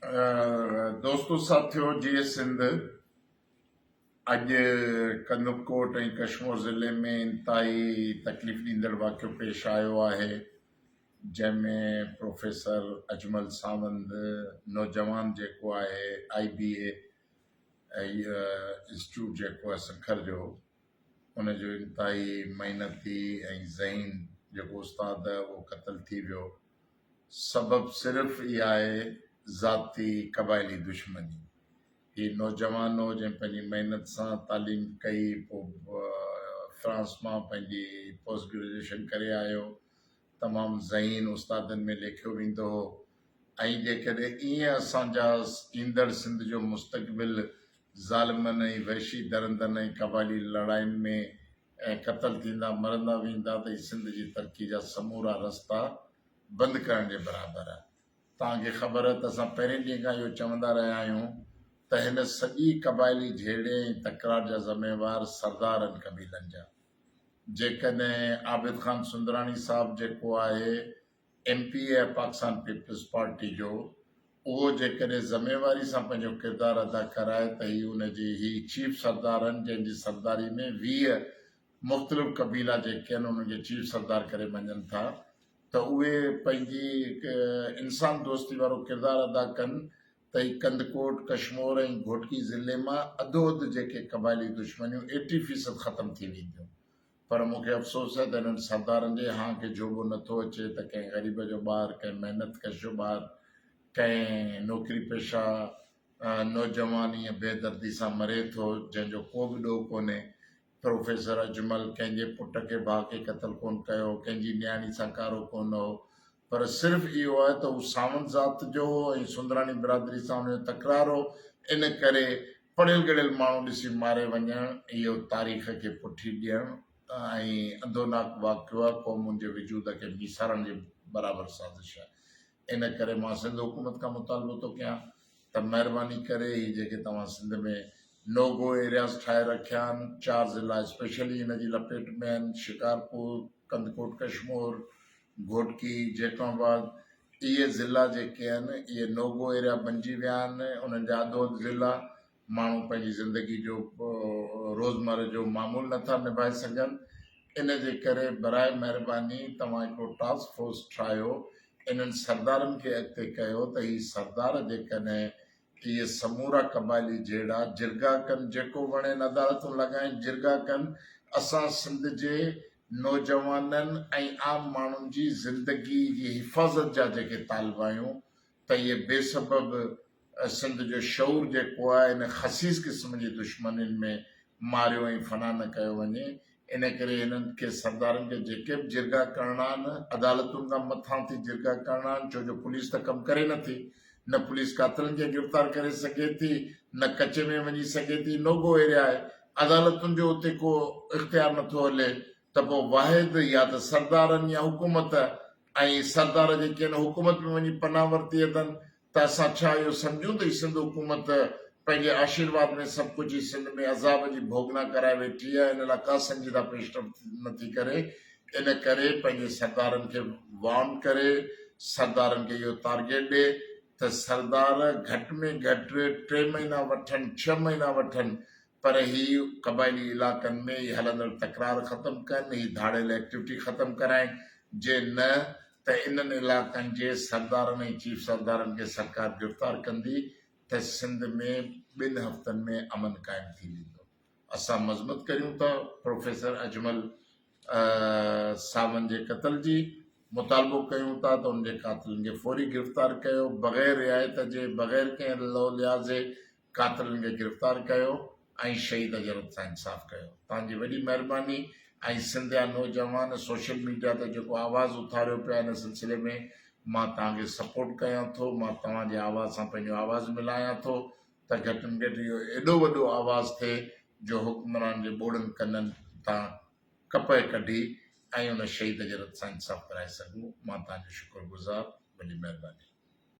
دوستو ساٿيو جيئي سنڌ اڄ ڪنڌڪوٽ ۽ ڪشمور ضلعي ۾ انتهائي تڪليف ڏيندڙ واقعو پيش آيو آهي جنهن ۾ پروفيسر اجمل ساوند نوجوان جيڪو آهي آئي بي اي انسٽيٽيوٽ جيڪو آهي سکر جو ان جو انتهائي محنتي ۽ ذهين جيڪو استاد اهو قتل ٿي ويو سبب صرف اها آهي ذاتي قبائلي دشمني. هي نوجوان هو جنهن پنهنجي محنت سان تعليم ڪئي پوء فرانس مان پنهنجي پوسٽ گريجوئيشن ڪري آيو. تمام ذهين استادن ۾ ليکيو ويندو هو ۽ جيڪڏهن ائين اسان جا ايندڙ سنڌ جو مستقبل ظالمن ۽ وحشي درندن ۽ قبائلي لڙاين ۾ ۽ قتل ٿيندا مرندا ويندا ته هي سنڌ جي ترقي جا سمورا رستا بند ڪرڻ جي برابر آهي. توهان کي خبر آهي ته اسان پهرين ڏينهن کان اهو چوندا رهيا آهيون ته هن سڄي قبائلي جهيڙي ۽ تڪرار جا ذميوار سردار آهن قبيلن جا. جيڪڏهن عابد خان سندراڻي صاحب جيڪو آهي ايم پي اي آهي پاڪستان پيپلز پارٽي جو اهو جيڪڏهن ذميواري سان پنهنجو ڪردار ادا ڪرائي ته هي ان جي هي چيف سردار آهن جنهن جي سرداري ۾ 20 مختلف قبيلا جيڪي آهن انهن کي چيف سردار ڪري مڃن ٿا ته اهي پنهنجي هڪ انسان دوستي وارو ڪردار ادا ڪن ته هي ڪنڌڪوٽ، ڪشمور ۽ گهوٽڪي ضلعي مان اڌو اڌ جيڪي قبائلي دشمنيون ايٽي فيصد ختم ٿي وينديون. پر مون کي افسوس آهي ته انهن سردارن جي هانء کي جهوٻو نه ٿو اچي ته ڪنهن غريب جو ٻار، ڪنهن محنت ڪش جو ٻار، ڪنهن نوڪري پيشه نوجوان ائين بي دردي سان مري ٿو، جنهن جو ڪو به ڏوهه ڪونهي. پروفيسر اجمل ڪنهن جي پٽ کي ڀاء کي قتل ڪونه ڪيو، ڪنهن جي نياڻي سان ڪارو ڪونه هو، پر صرف اهو آهي ته هو ساوند ذات جو هو ۽ سندراڻي برادري سان هن جو تڪرار هو، ان ڪري پڙهيل ڳڙهيل ماڻهو ڏسي ماري وڃڻ اهو تاريخ کي پٺي ڏيڻ ۽ اندوهناڪ واقعو آهي، قومن جي وجود کي ميسارڻ جي برابر سازش آهي. ان ڪري مان سنڌ حڪومت کان مطالبو ٿو ڪيان ته مهرباني ڪري هي جيڪي توهان سنڌ ۾ نو گو ايرياز ٺاهي رکيا آهن، چار ضلعا اسپيشلي ان جي لپيٽ ۾ آهن، شڪارپور، ڪنڌڪوٽ ڪشمور، گهوٽڪي، جيڪب آباد، اهي ضلعا جيڪي آهن اهي نو گو ايريا بنجي ويا آهن، انهن جا اڌو اڌ ضلعا ماڻهو پنهنجي زندگي جو روزمره جو معمول نٿا نڀائي سگهن، ان جي ڪري براء مهرباني توهان هڪڙو ٽاسڪ فورس ٺاهيو، انهن سردارن کي اڳتي ڪيو ته هي سردار جيڪڏهن اهي سمورا قبائلي جهيڙا جرڳا ڪن، جيڪو وڻين عدالتون لڳائين جرڳا ڪن، اسان سنڌ جي نوجوانن ۽ عام ماڻهن جي زندگي جي حفاظت جا جيڪي طالب آهيون ته اهي بي سبب سنڌ جو شعور جيڪو آهي ان خسيس قسم جي دشمنين ۾ ماريو ۽ فنا نه ڪيو وڃي ان ڪري هنن کي سردارن کي جيڪي به جرڳا ڪرڻا آهن عدالتن کان مٿان ٿي جرڳا ڪرڻا آهن ڇو جو پوليس ته ڪم ڪري نه ٿي نه پوليس قاتلن کي گرفتار ڪري سگهي ٿي نه ڪچي ۾ وڃي سگهي ٿي نو گو ايريا آهي عدالتن جو اتي ڪو اختيار نه ٿو هلي ته پوء واحد يا ته سردارن يا حڪومت ۽ سردار جيڪي آهن حڪومت ۾ وڃي پناهه ورتي اٿن ته اسان ڇا اهو سمجهون ته هي سنڌ حڪومت پنهنجي آشيرواد ۾ سڀ ڪجهه هي سنڌ ۾ عذاب جي ڀوڳنا ڪرائي ويٺي آهي ان لاء ڪا سنجيده پيش رفت نه ٿي ڪري ان ڪري پنهنجي سردارن کي وارن ڪري سردارن کي اهو تارگيٽ ڏي ته سردار گهٽ ۾ گهٽ ٽي مهينا وٺن ڇهه مهينا وٺن پر هي قبائلي علائقن ۾ هي هلندڙ تڪرار ختم ڪن هي ڌاڙيل ايڪٽيوٽي ختم ڪرائين جي نه ته انهن علائقن جي سردارن ۽ چيف سردارن کي سرڪار گرفتار ڪندي ته سنڌ ۾ ٻن هفتن ۾ امن قائم ٿي ويندو. اسان مذمت ڪريون ٿا پروفيسر اجمل ساوند جي قتل جي، مطالبو ڪيون ٿا ته ان جي قاتلن کي فوري گرفتار ڪيو، بغير رعايت جي، بغير ڪنهن لو لحاظ جي قاتلن کي گرفتار ڪيو ۽ شهيد جي رت سان انصاف ڪيو. توهان جي وڏي مهرباني ۽ سنڌ جا نوجوان سوشل ميڊيا تي جيڪو آواز اٿاريو پيا ان سلسلي ۾ مان توهان کي سپورٽ ڪيان ٿو مان توهان جي آواز سان پنهنجو آواز ملايان ٿو ته گهٽ ۾ گهٽ اهو ايڏو وڏو آواز ٿئي جو حڪمران جي ٻوڙن ڪنن تان ڪپهه ڪڍي ۽ ان شهيد جي رت سان انصاف ڪرائي سگهون مان توهان جو شڪر گذار وڏي مهرباني.